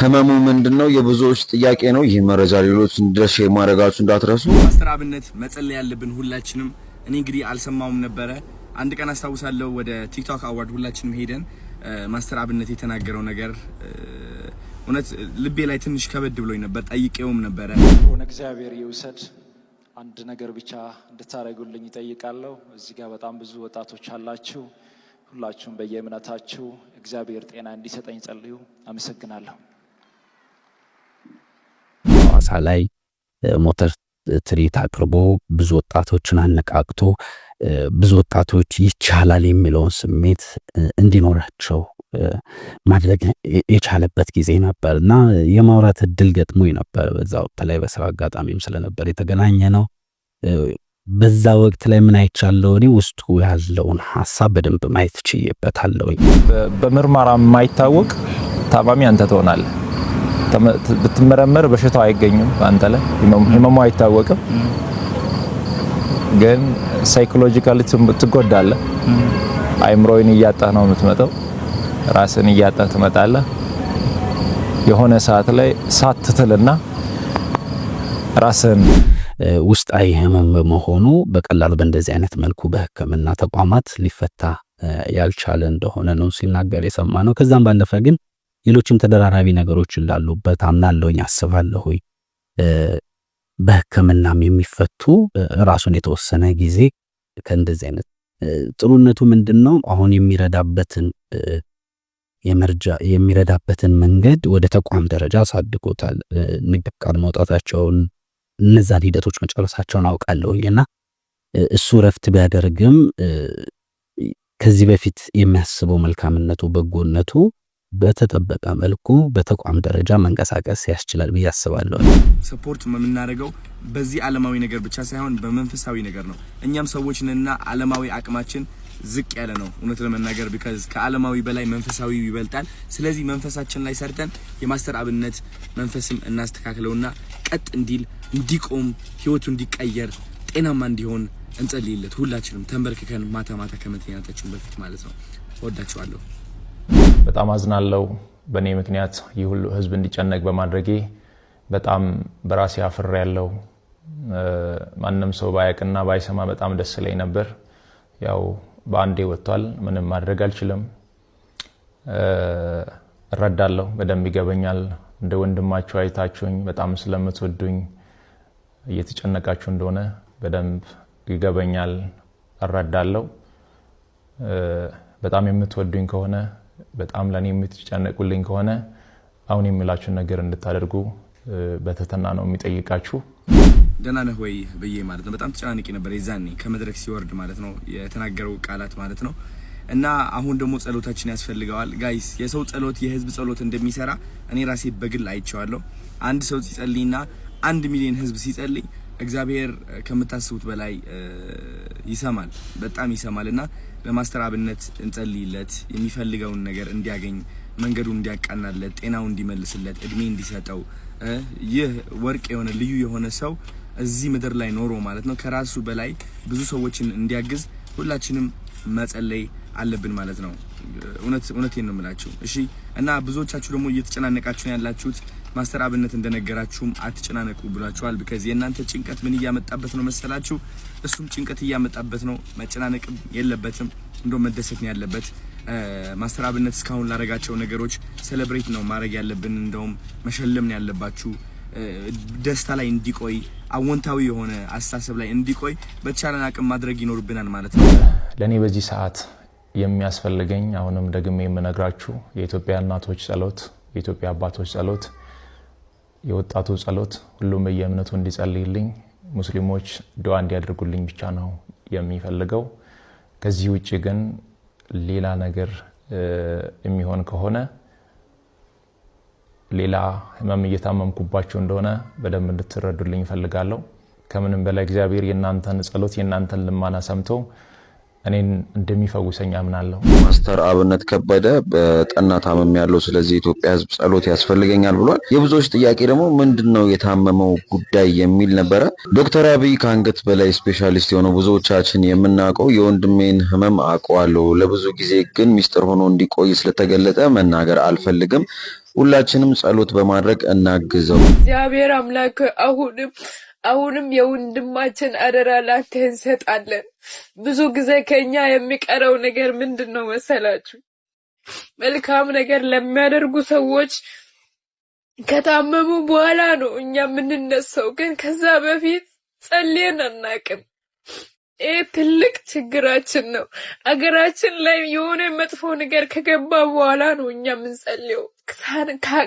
ህመሙ ምንድን ነው? የብዙዎች ጥያቄ ነው። ይህ መረጃ ሌሎች እንዲደርስ share ማድረጋችሁ እንዳትረሱ። ማስተር አብነት መጸለይ ያለብን ሁላችንም። እኔ እንግዲህ አልሰማውም ነበረ። አንድ ቀን አስታውሳለሁ ወደ TikTok award ሁላችንም ሄደን ማስተር አብነት የተናገረው ነገር እውነት ልቤ ላይ ትንሽ ከበድ ብሎኝ ነበር። ጠይቄውም ነበረ። ሆነ እግዚአብሔር ይውሰድ። አንድ ነገር ብቻ እንድታደርጉልኝ እጠይቃለሁ። እዚህ ጋር በጣም ብዙ ወጣቶች አላችሁ። ሁላችሁም በየእምነታችሁ እግዚአብሔር ጤና እንዲሰጠኝ ጸልዩ። አመሰግናለሁ። ሐዋሳ ላይ ሞተር ትርኢት አቅርቦ ብዙ ወጣቶችን አነቃቅቶ ብዙ ወጣቶች ይቻላል የሚለውን ስሜት እንዲኖራቸው ማድረግ የቻለበት ጊዜ ነበር እና የማውራት እድል ገጥሞኝ ነበር። በዛ ወቅት ላይ በስራ አጋጣሚም ስለነበር የተገናኘ ነው። በዛ ወቅት ላይ ምን አይቻለሁ፣ እኔ ውስጡ ያለውን ሀሳብ በደንብ ማየት ችዬበታለሁ። በምርመራ የማይታወቅ ታማሚ አንተ ትሆናለህ። ብትመረመር በሽታው አይገኝም አንተ ላይ፣ ህመሙ አይታወቅም፣ ግን psychologically ትጎዳለህ። አይምሮህን እያጣህ ነው የምትመጣው። ራስን እያጣህ ትመጣለህ። የሆነ ሰዓት ላይ ሳትትልና ራስን ውስጣዊ ህመም በመሆኑ በቀላሉ በእንደዚህ አይነት መልኩ በሕክምና ተቋማት ሊፈታ ያልቻለ እንደሆነ ነው ሲናገር የሰማ ነው። ከዛም ባለፈ ግን ሌሎችም ተደራራቢ ነገሮች እንዳሉበት አምናለሁኝ፣ አስባለሁኝ። በሕክምናም የሚፈቱ ራሱን የተወሰነ ጊዜ ከእንደዚህ አይነት ጥሩነቱ ምንድን ነው? አሁን የሚረዳበትን የመርጃ የሚረዳበትን መንገድ ወደ ተቋም ደረጃ አሳድጎታል። ንግድ ፍቃድ ማውጣታቸውን፣ እነዛን ሂደቶች መጨረሳቸውን አውቃለሁኝ እና እሱ እረፍት ቢያደርግም ከዚህ በፊት የሚያስበው መልካምነቱ፣ በጎነቱ በተጠበቀ መልኩ በተቋም ደረጃ መንቀሳቀስ ያስችላል ብዬ አስባለሁ። Support የምናደርገው በዚህ ዓለማዊ ነገር ብቻ ሳይሆን በመንፈሳዊ ነገር ነው። እኛም ሰዎች ነንና ዓለማዊ አቅማችን ዝቅ ያለ ነው እውነት ለመናገር፣ because ከዓለማዊ በላይ መንፈሳዊ ይበልጣል። ስለዚህ መንፈሳችን ላይ ሰርተን የማስተር አብነት መንፈስም እናስተካክለውና ቀጥ እንዲል፣ እንዲቆም፣ ህይወቱ እንዲቀየር፣ ጤናማ እንዲሆን እንጸልይለት። ሁላችንም ተንበርክከን ማታ ማታ ከመተኛታችን በፊት ማለት ነው። እወዳችኋለሁ። በጣም አዝናለው። በእኔ ምክንያት ይህ ሁሉ ህዝብ እንዲጨነቅ በማድረጌ በጣም በራሴ አፍሬያለሁ። ማንም ሰው ባያቅና ባይሰማ በጣም ደስ ይለኝ ነበር። ያው በአንዴ ወጥቷል። ምንም ማድረግ አልችልም። እረዳለሁ፣ በደንብ ይገበኛል። እንደ ወንድማችሁ አይታችሁኝ በጣም ስለምትወዱኝ እየተጨነቃችሁ እንደሆነ በደንብ ይገበኛል፣ እረዳለሁ። በጣም የምትወዱኝ ከሆነ፣ በጣም ለእኔ የምትጨነቁልኝ ከሆነ አሁን የምላችሁን ነገር እንድታደርጉ በትህትና ነው የምጠይቃችሁ። ደህና ነህ ወይ ብዬ ማለት ነው። በጣም ተጨናንቄ ነበር የዛኔ ከመድረክ ሲወርድ ማለት ነው፣ የተናገረው ቃላት ማለት ነው። እና አሁን ደግሞ ጸሎታችን ያስፈልገዋል guys። የሰው ጸሎት፣ የህዝብ ጸሎት እንደሚሰራ እኔ ራሴ በግል አይቼዋለሁ። አንድ ሰው ሲጸልይና 1 ሚሊዮን ህዝብ ሲጸልይ እግዚአብሔር ከምታስቡት በላይ ይሰማል፣ በጣም ይሰማል። እና ለማስተር አብነት እንጸልይለት፣ የሚፈልገውን ነገር እንዲያገኝ፣ መንገዱን እንዲያቃናለት፣ ጤናው እንዲመልስለት፣ እድሜ እንዲሰጠው፣ ይህ ወርቅ የሆነ ልዩ የሆነ ሰው እዚህ ምድር ላይ ኖሮ ማለት ነው ከራሱ በላይ ብዙ ሰዎችን እንዲያግዝ ሁላችንም መጸለይ አለብን ማለት ነው። እውነት እውነቴን ነው የምላችሁ። እሺ፣ እና ብዙዎቻችሁ ደግሞ እየተጨናነቃችሁ ነው ያላችሁት። ማስተር አብነት እንደነገራችሁም አትጨናነቁ ብሏችኋል። Because የእናንተ ጭንቀት ምን እያመጣበት ነው መሰላችሁ? እሱም ጭንቀት እያመጣበት ነው። መጨናነቅም የለበትም፣ እንደውም መደሰት ነው ያለበት። ማስተር አብነት እስካሁን ላደረጋቸው ነገሮች celebrate ነው ማድረግ ያለብን። እንደውም መሸለም ነው ያለባችሁ። ደስታ ላይ እንዲቆይ፣ አዎንታዊ የሆነ አስተሳሰብ ላይ እንዲቆይ በተቻለን አቅም ማድረግ ይኖርብናል ማለት ነው። ለእኔ በዚህ ሰዓት የሚያስፈልገኝ፣ አሁንም ደግሜ የምነግራችሁ፣ የኢትዮጵያ እናቶች ጸሎት፣ የኢትዮጵያ አባቶች ጸሎት፣ የወጣቱ ጸሎት፣ ሁሉም በየእምነቱ እንዲጸልይልኝ፣ ሙስሊሞች ዱዓ እንዲያደርጉልኝ ብቻ ነው የምፈልገው። ከዚህ ውጭ ግን ሌላ ነገር የሚሆን ከሆነ ሌላ ህመም እየታመምኩባችሁ እንደሆነ በደንብ እንድትረዱልኝ እፈልጋለሁ። ከምንም በላይ እግዚአብሔር የእናንተን ጸሎት፣ የእናንተን ልመና ሰምቶ እኔን እንደሚፈውሰኝ አምናለሁ። ማስተር አብነት ከበደ በጠና ታምሜያለሁ፣ ስለዚህ የኢትዮጵያ ሕዝብ ጸሎት ያስፈልገኛል ብሏል። የብዙዎች ጥያቄ ደግሞ ምንድን ነው የታመመው ጉዳይ የሚል ነበረ። ዶክተር አብይ ከአንገት በላይ ስፔሻሊስት የሆነው ብዙዎቻችን የምናውቀው የወንድሜን ህመም አውቀዋለሁ፣ ለብዙ ጊዜ ግን ሚስጥር ሆኖ እንዲቆይ ስለተገለጠ መናገር አልፈልግም። ሁላችንም ጸሎት በማድረግ እናግዘው። እግዚአብሔር አምላክ አሁንም የወንድማችን አደራ ላንተ እንሰጣለን። ብዙ ጊዜ ከኛ የሚቀረው ነገር ምንድን ነው መሰላችሁ? መልካም ነገር ለሚያደርጉ ሰዎች ከታመሙ በኋላ ነው እኛ የምንነሳው። ግን ከዛ በፊት ጸልየን አናቅም። ይህ ትልቅ ችግራችን ነው። አገራችን ላይ የሆነ መጥፎ ነገር ከገባ በኋላ ነው እኛ የምንጸልየው።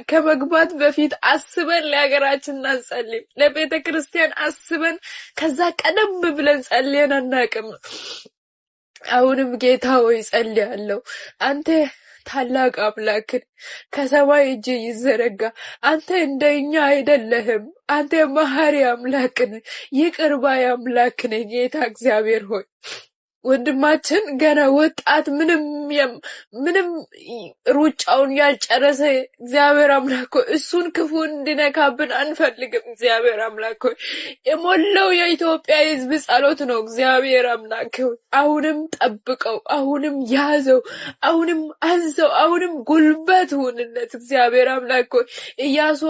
ከመግባት በፊት አስበን ለሀገራችን አንጸልይም። ለቤተ ክርስቲያን አስበን ከዛ ቀደም ብለን ጸልየን አናቅም። አሁንም ጌታ ሆይ ጸልያለሁ። አንተ ታላቅ አምላክን ከሰማይ እጅ ይዘረጋ። አንተ እንደኛ አይደለህም። አንተ መሐሪ አምላክ ነህ፣ ይቅር ባይ አምላክ ነህ። ጌታ እግዚአብሔር ሆይ ወንድማችን ገና ወጣት ምንም ሩጫውን ያልጨረሰ እግዚአብሔር አምላክ ሆይ እሱን ክፉ እንዲነካብን አንፈልግም። እግዚአብሔር አምላክ ሆይ የሞላው የኢትዮጵያ ሕዝብ ጸሎት ነው። እግዚአብሔር አምላክ ሆይ አሁንም ጠብቀው፣ አሁንም ያዘው፣ አሁንም አዘው፣ አሁንም ጉልበት ሁንለት። እግዚአብሔር አምላክ ሆይ ኢያሱ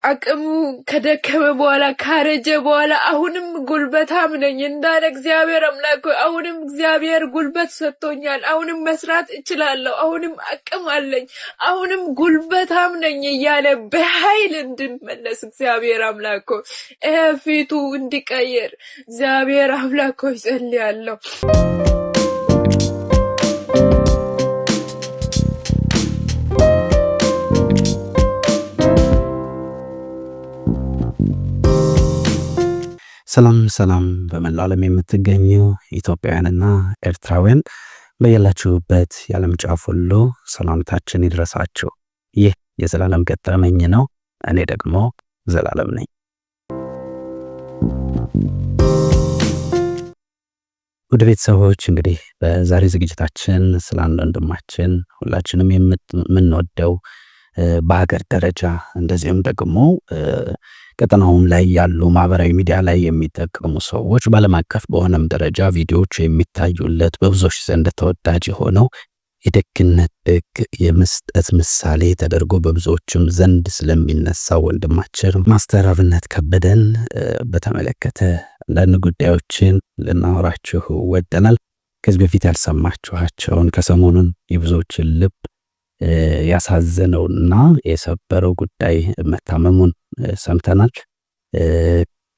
አቅሙ ከደከመ በኋላ ካረጀ በኋላ አሁንም ጉልበታም ነኝ እንዳለ እግዚአብሔር አምላክ ሆይ አሁንም እግዚአብሔር ጉልበት ሰጥቶኛል፣ አሁንም መስራት እችላለሁ፣ አሁንም አቅም አለኝ፣ አሁንም ጉልበታም ነኝ እያለ በኃይል እንድመለስ እግዚአብሔር አምላክ ሆይ ፊቱ እንዲቀየር እግዚአብሔር አምላክ ሆይ ጸልያለሁ። ሰላም ሰላም፣ በመላው ዓለም የምትገኙ ኢትዮጵያውያንና ኤርትራውያን በያላችሁበት የዓለም ጫፍ ሁሉ ሰላምታችን ይድረሳችሁ። ይህ የዘላለም ገጠመኝ ነው። እኔ ደግሞ ዘላለም ነኝ። ውድ ቤተሰቦች እንግዲህ በዛሬ ዝግጅታችን ስለ አንድ ወንድማችን ሁላችንም የምንወደው በሀገር ደረጃ እንደዚሁም ደግሞ ቀጠናውም ላይ ያሉ ማህበራዊ ሚዲያ ላይ የሚጠቀሙ ሰዎች በዓለም አቀፍ በሆነም ደረጃ ቪዲዮዎች የሚታዩለት በብዙዎች ዘንድ ተወዳጅ የሆነው የደግነት ደግ የመስጠት ምሳሌ ተደርጎ በብዙዎችም ዘንድ ስለሚነሳ ወንድማችን ማስተር አብነት ከበደን በተመለከተ አንዳንድ ጉዳዮችን ልናወራችሁ ወደናል። ከዚህ በፊት ያልሰማችኋቸውን ከሰሞኑን የብዙዎችን ልብ ያሳዘነውና የሰበረው ጉዳይ መታመሙን ሰምተናል።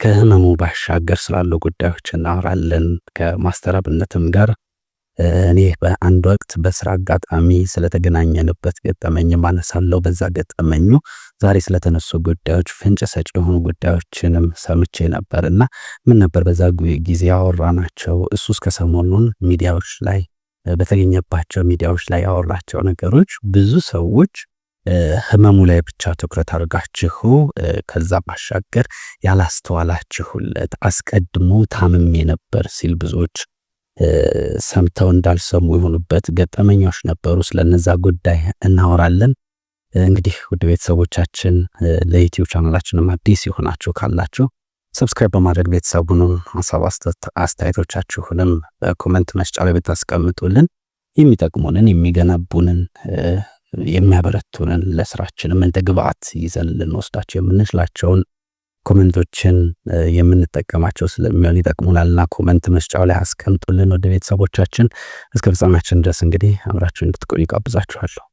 ከህመሙ ባሻገር ስላሉ ጉዳዮች እናወራለን። ከማስተር አብነትም ጋር እኔ በአንድ ወቅት በስራ አጋጣሚ ስለተገናኘንበት ገጠመኝ ማነሳለው። በዛ ገጠመኙ ዛሬ ስለተነሱ ጉዳዮች ፍንጭ ሰጪ የሆኑ ጉዳዮችንም ሰምቼ ነበር እና ምን ነበር በዛ ጊዜ ያወራናቸው፣ እሱ እስከ ሰሞኑን ሚዲያዎች ላይ በተገኘባቸው ሚዲያዎች ላይ ያወራቸው ነገሮች ብዙ ሰዎች ህመሙ ላይ ብቻ ትኩረት አድርጋችሁ ከዛ ባሻገር ያላስተዋላችሁለት አስቀድሞ ታምሜ ነበር ሲል ብዙዎች ሰምተው እንዳልሰሙ የሆኑበት ገጠመኞች ነበሩ። ስለነዛ ጉዳይ እናወራለን። እንግዲህ ውድ ቤተሰቦቻችን ለዩቲዩብ ቻናላችንም አዲስ የሆናችሁ ካላችሁ subscribe በማድረግ ቤተሰቡንም ሀሳብ አስተያየቶቻችሁንም በ comment መስጫ ላይ ብታስቀምጡልን የሚጠቅሙንን የሚገነቡንን የሚያበረቱንን ለስራችንም እንደ ግብአት ይዘን ልንወስዳቸው የምንችላቸውን comment ኦችን የምንጠቀማቸው ስለሚሆን ይጠቅሙናልና comment መስጫው ላይ አስቀምጡልን። ወደ ቤተሰቦቻችን እስከ ፍጻሜያችን ድረስ እንግዲህ አብራችሁ እንድትቆዩ ጋብዛችኋለሁ።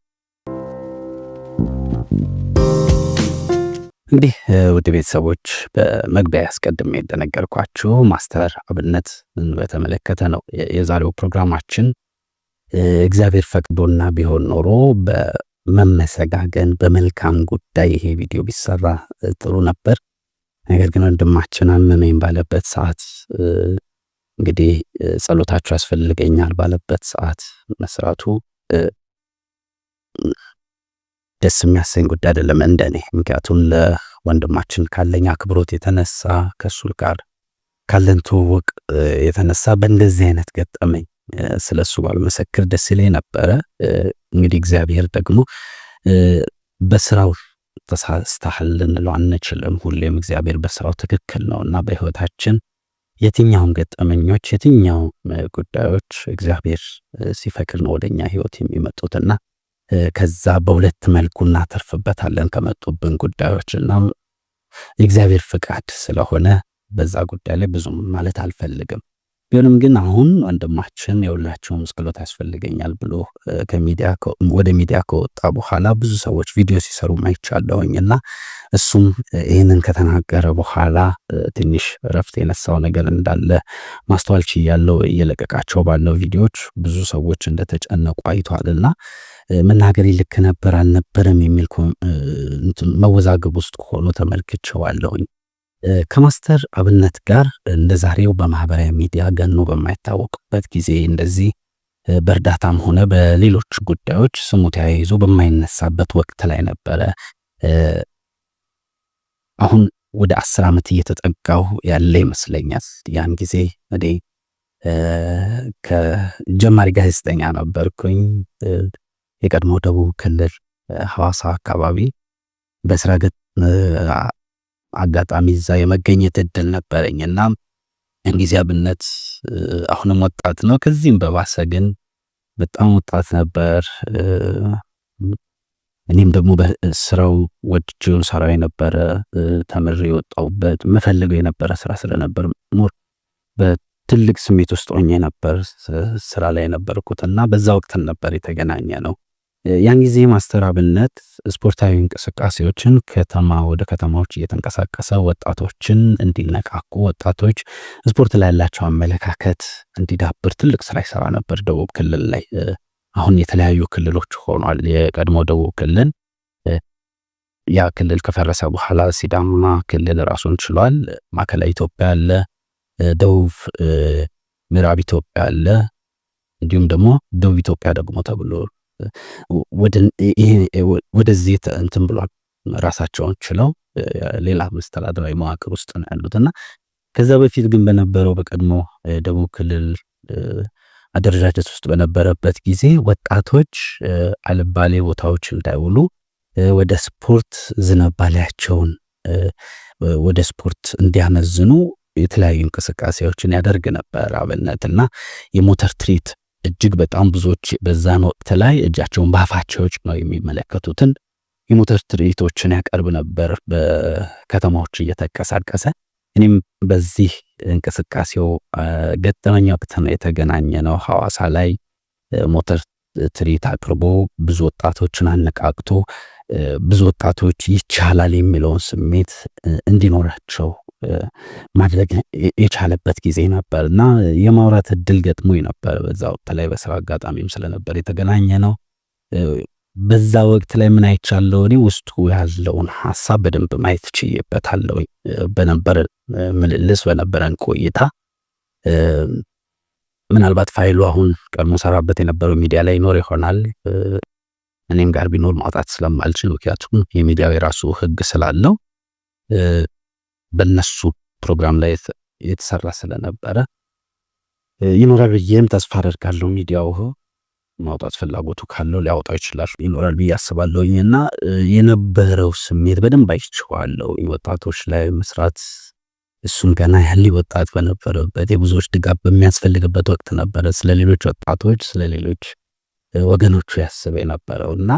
እንግዲህ ውድ ቤተሰቦች በመግቢያ አስቀድሜ እንደነገርኳችሁ ማስተር አብነት በተመለከተ ነው የዛሬው ፕሮግራማችን። እግዚአብሔር ፈቅዶና ቢሆን ኖሮ በመመሰጋገን በመልካም ጉዳይ ይሄ ቪዲዮ ቢሰራ ጥሩ ነበር። ነገር ግን ወንድማችን አመመኝ ባለበት ሰዓት እንግዲህ ጸሎታችሁ ያስፈልገኛል ባለበት ሰዓት መስራቱ ደስ የሚያሰኝ ጉዳይ አይደለም እንደኔ። ምክንያቱም ለወንድማችን ካለኝ አክብሮት የተነሳ ከእሱ ጋር ካለን ትውውቅ የተነሳ በእንደዚህ አይነት ገጠመኝ ስለሱ ባልመሰክር ደስ ይለኝ ነበረ። እንግዲህ እግዚአብሔር ደግሞ በስራው ተሳስተሃል ልንለው አንችልም። ሁሌም እግዚአብሔር በስራው ትክክል ነው እና በህይወታችን የትኛውም ገጠመኞች የትኛውም ጉዳዮች እግዚአብሔር ሲፈቅድ ነው ወደኛ ህይወት የሚመጡትና ከዛ በሁለት መልኩ እናተርፍበታለን ከመጡብን ጉዳዮች እና የእግዚአብሔር ፍቃድ ስለሆነ በዛ ጉዳይ ላይ ብዙም ማለት አልፈልግም። ቢሆንም ግን አሁን ወንድማችን የሁላችሁም ጸሎት ያስፈልገኛል ብሎ ከሚዲያ ወደ ሚዲያ ከወጣ በኋላ ብዙ ሰዎች ቪዲዮ ሲሰሩ አይቻለሁኝ እና እሱም ይህንን ከተናገረ በኋላ ትንሽ እረፍት የነሳው ነገር እንዳለ ማስተዋል ችያለሁ። እየለቀቃቸው ባለው ቪዲዮዎች ብዙ ሰዎች እንደተጨነቁ አይቷልና መናገር ልክ ነበር አልነበረም የሚል መወዛገብ ውስጥ ሆኖ ተመልክቼዋለሁኝ። ከማስተር አብነት ጋር እንደ ዛሬው በማህበራዊ ሚዲያ ገኖ በማይታወቅበት ጊዜ እንደዚህ በእርዳታም ሆነ በሌሎች ጉዳዮች ስሙ ተያይዞ በማይነሳበት ወቅት ላይ ነበረ። አሁን ወደ 10 ዓመት እየተጠጋው ያለ ይመስለኛል። ያን ጊዜ እኔ ከጀማሪ ጋዜጠኛ ነበርኩኝ። የቀድሞ ደቡብ ክልል ሐዋሳ አካባቢ በስራ አጋጣሚ እዛ የመገኘት እድል ነበረኝ እና ያን ጊዜ አብነት አሁንም ወጣት ነው። ከዚህም በባሰ ግን በጣም ወጣት ነበር። እኔም ደግሞ በስራው ወድጄው ሰራው የነበረ፣ ተምሬ የወጣሁበት የምፈልገው የነበረ ስራ ስለነበር more በትልቅ ስሜት ውስጥ ሆኜ ነበር ስራ ላይ የነበርኩት እና በዛ ወቅት ነበር የተገናኘነው። ያን ጊዜ ማስተር አብነት ስፖርታዊ እንቅስቃሴዎችን ከተማ ወደ ከተማዎች እየተንቀሳቀሰ ወጣቶችን እንዲነቃቁ፣ ወጣቶች ስፖርት ላይ ያላቸው አመለካከት እንዲዳብር ትልቅ ስራ ይሰራ ነበር ደቡብ ክልል ላይ። አሁን የተለያዩ ክልሎች ሆኗል። የቀድሞ ደቡብ ክልል፣ ያ ክልል ከፈረሰ በኋላ ሲዳማ ክልል ራሱን ችሏል። ማዕከላዊ ኢትዮጵያ አለ፣ ደቡብ ምዕራብ ኢትዮጵያ አለ፣ እንዲሁም ደግሞ ደቡብ ኢትዮጵያ ደግሞ ተብሎ ወደዚህ እንትን ብሏል። ራሳቸውን ችለው ሌላ መስተዳድራዊ መዋቅር ውስጥ ነው ያሉት እና ከዛ በፊት ግን በነበረው በቀድሞ ደቡብ ክልል አደረጃጀት ውስጥ በነበረበት ጊዜ ወጣቶች አልባሌ ቦታዎች እንዳይውሉ፣ ወደ ስፖርት ዝንባሌያቸውን ወደ ስፖርት እንዲያመዝኑ የተለያዩ እንቅስቃሴዎችን ያደርግ ነበር አብነት። እና የሞተር ትርኢት እጅግ በጣም ብዙዎች በዛን ወቅት ላይ እጃቸውን በአፋቸው ነው የሚመለከቱትን የሞተር ትርኢቶችን ያቀርብ ነበር በከተማዎች እየተንቀሳቀሰ። እኔም በዚህ እንቅስቃሴው ገጠመኝ ወቅት ነው የተገናኘነው። ሐዋሳ ላይ ሞተር ትርኢት አቅርቦ ብዙ ወጣቶችን አነቃቅቶ ብዙ ወጣቶች ይቻላል የሚለውን ስሜት እንዲኖራቸው ማድረግ የቻለበት ጊዜ ነበር እና የማውራት እድል ገጥሞኝ ነበር። በዛ ወቅት ላይ በስራ አጋጣሚም ስለነበር የተገናኘነው። በዛ ወቅት ላይ ምን አይቻለሁ? እኔ ውስጡ ያለውን ሀሳብ በደንብ ማየት ችዬበታለሁ። በነበረን ምልልስ፣ በነበረን ቆይታ ምናልባት ፋይሉ አሁን ቀድሞ ሰራበት የነበረው ሚዲያ ላይ ይኖር ይሆናል። እኔም ጋር ቢኖር ማውጣት ስለማልችል፣ ምክንያቱም የሚዲያው የራሱ ሕግ ስላለው በእነሱ ፕሮግራም ላይ የተሰራ ስለነበረ ይኖራል ብዬም ተስፋ አደርጋለሁ። ሚዲያው ማውጣት ፍላጎቱ ካለው ሊያወጣው ይችላል፣ ይኖራል ብዬ አስባለሁኝ። እና የነበረው ስሜት በደንብ አይቼዋለሁ። ወጣቶች ላይ መስራት፣ እሱም ገና ያለ ወጣት በነበረበት፣ የብዙዎች ድጋፍ በሚያስፈልግበት ወቅት ነበረ ስለ ሌሎች ወጣቶች፣ ስለ ሌሎች ወገኖቹ ያስብ የነበረው። እና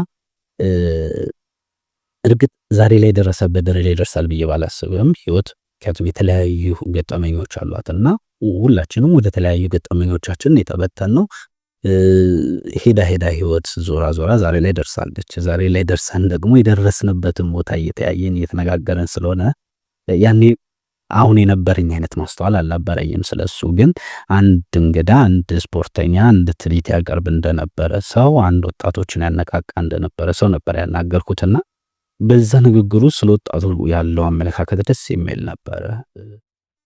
እርግጥ ዛሬ ላይ የደረሰበት ደረጃ ይደርሳል ብዬ ባላስብም ህይወት፣ ምክንያቱም የተለያዩ ገጠመኞች አሏት እና ሁላችንም ወደ ተለያዩ ገጠመኞቻችን የተበተን ነው። ሄዳ ሄዳ ህይወት ዞራ ዞራ ዛሬ ላይ ደርሳለች። ዛሬ ላይ ደርሰን ደግሞ የደረስንበትን ቦታ እየተያየን እየተነጋገረን ስለሆነ ያኔ አሁን የነበረኝ አይነት ማስተዋል አልነበረኝም። ስለሱ ግን አንድ እንግዳ፣ አንድ ስፖርተኛ፣ አንድ ትርኢት ያቀርብ እንደነበረ ሰው፣ አንድ ወጣቶችን ያነቃቃ እንደነበረ ሰው ነበር ያናገርኩትና በዛ ንግግሩ ስለ ወጣቱ ያለው አመለካከት ደስ የሚል ነበረ።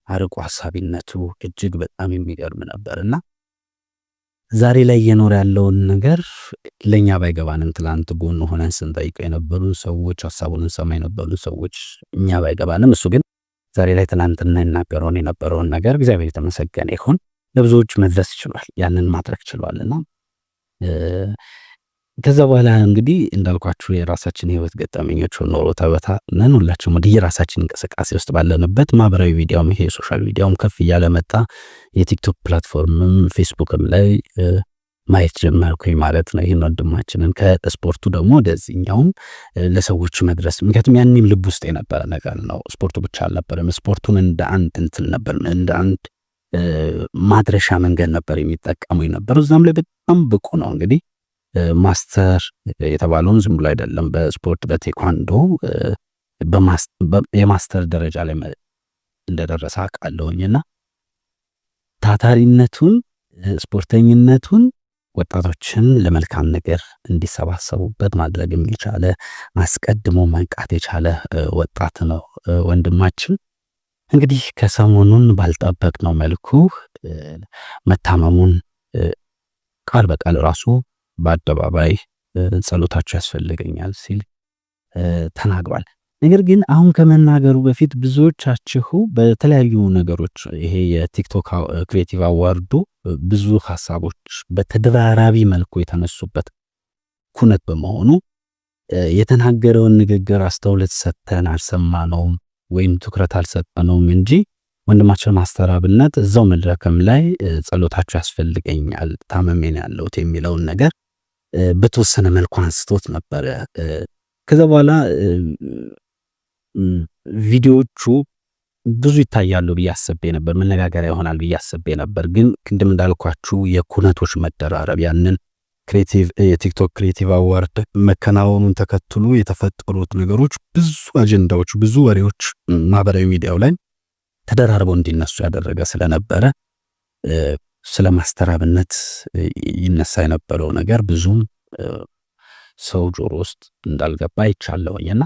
አርቆ ሀሳቢነቱ እጅግ በጣም የሚገርም ነበር እና ዛሬ ላይ እየኖረ ያለውን ነገር ለኛ ባይገባንም፣ ትላንት ጎን ሆነን ስንጠይቀው የነበሩ ሰዎች፣ ሀሳቡን እንሰማ የነበሩ ሰዎች እኛ ባይገባንም፣ እሱ ግን ዛሬ ላይ ትናንትና ይናገረውን የነበረውን ነገር እግዚአብሔር የተመሰገነ ይሁን ለብዙዎች መድረስ ችሏል። ያንን ማድረግ ችሏልና ከዛ በኋላ እንግዲህ እንዳልኳችሁ የራሳችን ህይወት ገጠመኞች ኖሮ ተበታትነን ሁላችንም ወደ የራሳችን እንቅስቃሴ ውስጥ ባለንበት ማህበራዊ ሚዲያውም ይሄ social media ውም ከፍ እያለ መጣ። የቲክቶክ platform ም ፌስቡክም ላይ ማየት ጀመርኩኝ ማለት ነው። ይህን ወንድማችንን ከስፖርቱ ደግሞ ወደዚህኛውም ለሰዎች መድረስ፣ ምክንያቱም ያኔም ልብ ውስጥ የነበረ ነገር ነው። ስፖርቱ ብቻ አልነበረም። ስፖርቱን እንደ አንድ እንትን ነበር፣ እንደ አንድ ማድረሻ መንገድ ነበር የሚጠቀሙ የነበረው። እዛም ላይ በጣም ብቁ ነው። እንግዲህ master የተባለውን ዝም ብሎ አይደለም። በስፖርት በቴኳንዶ የ master ደረጃ ላይ እንደደረሰ አውቃለሁኝና ታታሪነቱን፣ ስፖርተኝነቱን ወጣቶችን ለመልካም ነገር እንዲሰባሰቡበት ማድረግ የቻለ፣ አስቀድሞ መንቃት የቻለ ወጣት ነው ወንድማችን። እንግዲህ ከሰሞኑን ባልጠበቅነው መልኩ መታመሙን ቃል በቃል ራሱ በአደባባይ ጸሎታችሁ ያስፈልገኛል ሲል ተናግሯል። ነገር ግን አሁን ከመናገሩ በፊት ብዙዎቻችሁ በተለያዩ ነገሮች ይሄ የቲክቶክ creative award ኡ ብዙ ሀሳቦች በተደራራቢ መልኩ የተነሱበት ኩነት በመሆኑ የተናገረውን ንግግር አስተውለት ሰጥተን አልሰማነውም ወይም ትኩረት አልሰጠነውም እንጂ ወንድማችን ማስተር አብነት እዛው መድረክም ላይ ጸሎታችሁ ያስፈልገኛል፣ ታመሜ ነው ያለሁት የሚለውን ነገር በተወሰነ መልኩ አንስቶት ነበረ። ከዛ በኋላ ቪዲዮዎቹ ብዙ ይታያሉ ብዬ አስቤ ነበር፣ መነጋገሪያ ይሆናል ብዬ አስቤ ነበር። ግን ቅድም እንዳልኳችሁ የኩነቶች መደራረብ፣ ያንን creative የቲክቶክ creative award መከናወኑን ተከትሎ የተፈጠሩት ነገሮች፣ ብዙ አጀንዳዎች፣ ብዙ ወሬዎች ማህበራዊ ሚዲያው ላይ ተደራርበው እንዲነሱ ያደረገ ስለነበረ ስለ ማስተር አብነት ይነሳ የነበረው ነገር ብዙም ሰው ጆሮ ውስጥ እንዳልገባ አይቻለሁኝ። እና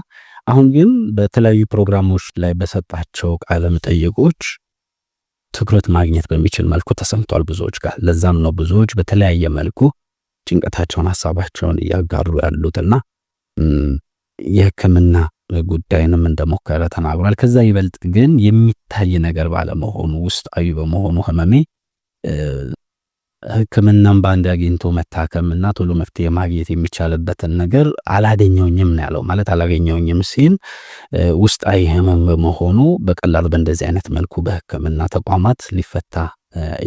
አሁን ግን በተለያዩ ፕሮግራሞች ላይ በሰጣቸው ቃለ መጠይቆች ትኩረት ማግኘት በሚችል መልኩ ተሰምቷል ብዙዎች ጋር። ለዛም ነው ብዙዎች በተለያየ መልኩ ጭንቀታቸውን፣ ሀሳባቸውን እያጋሩ ያሉትና የሕክምና ጉዳይንም እንደሞከረ ተናግሯል። ከዛ ይበልጥ ግን የሚታይ ነገር ባለመሆኑ፣ ውስጣዊ በመሆኑ ህመሜ ሕክምናም በአንድ አግኝቶ መታከምና ቶሎ መፍትሄ ማግኘት የሚቻልበትን ነገር አላገኘውኝም ነው ያለው። ማለት አላገኘውኝም ሲል ውስጣዊ ህመም በመሆኑ በቀላሉ በእንደዚህ አይነት መልኩ በሕክምና ተቋማት ሊፈታ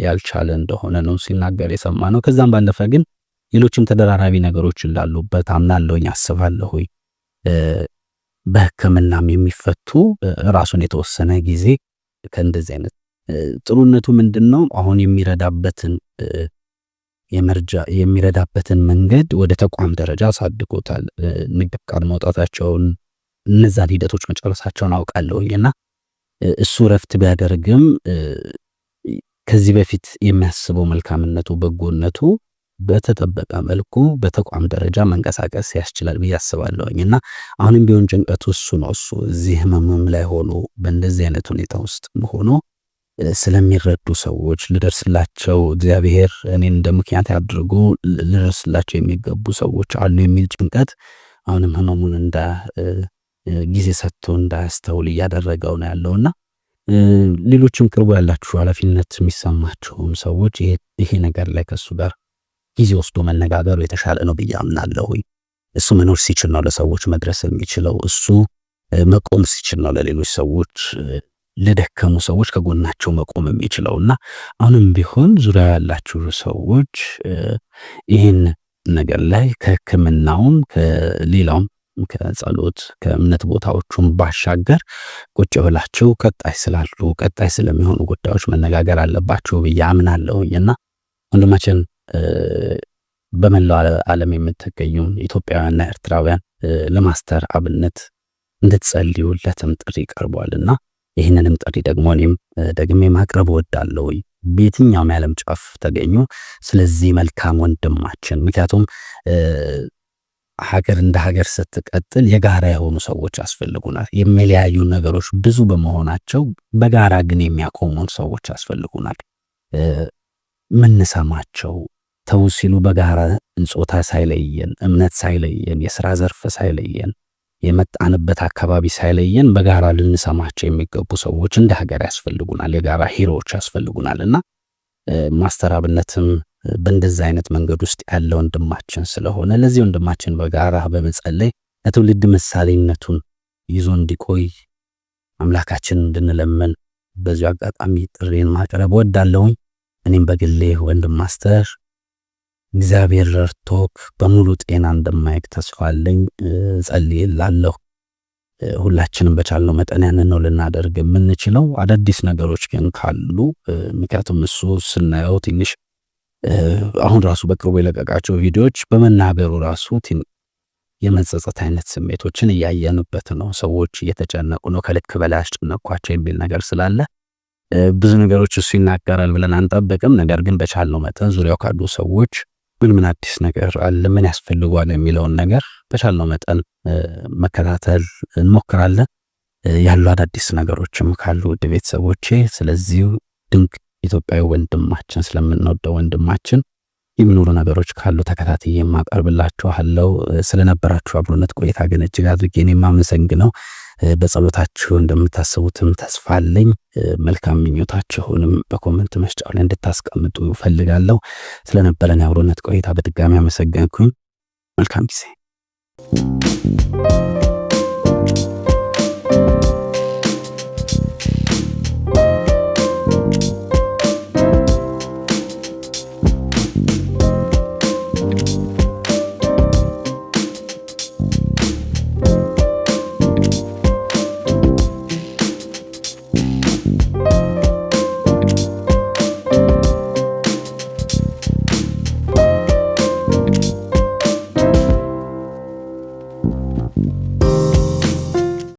ያልቻለ እንደሆነ ነው ሲናገር የሰማ ነው። ከዛም ባለፈ ግን ሌሎችም ተደራራቢ ነገሮች እንዳሉበት አምናለሁኝ፣ አስባለሁኝ። በሕክምናም የሚፈቱ ራሱን የተወሰነ ጊዜ ከእንደዚህ አይነት ጥሩነቱ ምንድነው? አሁን የሚረዳበትን የመርጃ የሚረዳበትን መንገድ ወደ ተቋም ደረጃ አሳድጎታል። ንግድ ፍቃድ ማውጣታቸውን፣ እነዛን ሂደቶች መጨረሳቸውን አውቃለሁኝ እና እሱ እረፍት ቢያደርግም ከዚህ በፊት የሚያስበው መልካምነቱ፣ በጎነቱ በተጠበቀ መልኩ በተቋም ደረጃ መንቀሳቀስ ያስችላል ብዬ አስባለሁኝ። እና አሁንም ቢሆን ጭንቀቱ እሱ ነው። እሱ እዚህ ህመምም ላይ ሆኖ፣ በእንደዚህ አይነት ሁኔታ ውስጥ ሆኖ ስለሚረዱ ሰዎች ልደርስላቸው፣ እግዚአብሔር እኔን እንደ ምክንያት አድርጎ ልደርስላቸው የሚገቡ ሰዎች አሉ የሚል ጭንቀት አሁንም ህመሙን እንደ ጊዜ ሰጥቶ እንዳያስተውል እያደረገው ነው ያለውና ሌሎችም ቅርቡ ያላችሁ ኃላፊነት የሚሰማቸውም ሰዎች ይሄ ነገር ላይ ከእሱ ጋር ጊዜ ወስዶ መነጋገሩ የተሻለ ነው ብዬ አምናለሁ። እሱ መኖር ሲችል ነው ለሰዎች መድረስ የሚችለው። እሱ መቆም ሲችል ነው ለሌሎች ሰዎች፣ ለደከሙ ሰዎች ከጎናቸው መቆም የሚችለው። እና አሁንም ቢሆን ዙሪያ ያላችሁ ሰዎች ይህን ነገር ላይ ከሕክምናውም ከሌላውም ከጸሎት ከእምነት ቦታዎቹም ባሻገር ቁጭ ብላችሁ ቀጣይ ስላሉ፣ ቀጣይ ስለሚሆኑ ጉዳዮች መነጋገር አለባችሁ ብዬ አምናለሁኝ። እና ወንድማችን በመላው ዓለም የምትገኙ ኢትዮጵያውያንና ኤርትራውያን ለማስተር አብነት እንድትጸልዩለትም ጥሪ ቀርቧልና ይህንንም ጥሪ ደግሞ እኔም ደግሜ ማቅረብ እወዳለሁ። በየትኛውም የዓለም ጫፍ ተገኙ ስለዚህ መልካም ወንድማችን፣ ምክንያቱም ሀገር እንደ ሀገር ስትቀጥል የጋራ የሆኑ ሰዎች ያስፈልጉናል። የሚለያዩ ነገሮች ብዙ በመሆናቸው በጋራ ግን የሚያቆሙን ሰዎች ያስፈልጉናል። ምንሰማቸው፣ ተው ሲሉ በጋራ ጾታ ሳይለየን፣ እምነት ሳይለየን፣ የስራ ዘርፍ ሳይለየን፣ የመጣንበት አካባቢ ሳይለየን በጋራ ልንሰማቸው የሚገቡ ሰዎች እንደ ሀገር ያስፈልጉናል። የጋራ hero ዎች ያስፈልጉናል እና ማስተር አብነትም በእንደዛ አይነት መንገድ ውስጥ ያለ ወንድማችን ስለሆነ ለዚህ ወንድማችን በጋራ በመጸለይ ለትውልድ ምሳሌነቱን ይዞ እንዲቆይ አምላካችን እንድንለምን በዚሁ አጋጣሚ ጥሪን ማቅረብ እወዳለሁኝ። እኔም በግሌ ወንድም ማስተር እግዚአብሔር ረድቶክ በሙሉ ጤና እንደማይክ ተስፋ አለኝ፣ እጸልይላለሁ። ሁላችንም በቻልነው መጠን ያንን ነው ልናደርግ የምንችለው። አዳዲስ ነገሮች ግን ካሉ፣ ምክንያቱም እሱ ስናየው ትንሽ አሁን ራሱ በቅርቡ የለቀቃቸው ቪዲዮዎች በመናገሩ ራሱ የመጸጸት አይነት ስሜቶችን እያየንበት ነው። ሰዎች እየተጨነቁ ነው፣ ከልክ በላይ አስጨነቅኳቸው የሚል ነገር ስላለ ብዙ ነገሮች እሱ ይናገራል ብለን አንጠብቅም። ነገር ግን በቻልነው መጠን ዙሪያው ካሉ ሰዎች ምን ምን አዲስ ነገር አለ፣ ምን ያስፈልገዋል የሚለውን ነገር በቻልነው መጠን መከታተል እንሞክራለን። ያሉ አዳዲስ ነገሮችም ካሉ ውድ ቤተሰቦቼ፣ ስለዚህ ድንቅ ኢትዮጵያዊ ወንድማችን፣ ስለምንወደው ወንድማችን የሚኖሩ ነገሮች ካሉ ተከታትዬ የማቀርብላችኋለሁ። ስለነበራችሁ አብሮነት ቆይታ ግን እጅግ አድርጌ እኔ የማመሰግነው፣ በጸሎታችሁ እንደምታስቡትም ተስፋ አለኝ። መልካም ምኞታችሁንም በ comment መስጫው ላይ እንድታስቀምጡ እፈልጋለሁ። ስለነበረን የአብሮነት ቆይታ በድጋሚ አመሰገንኩኝ። መልካም ጊዜ።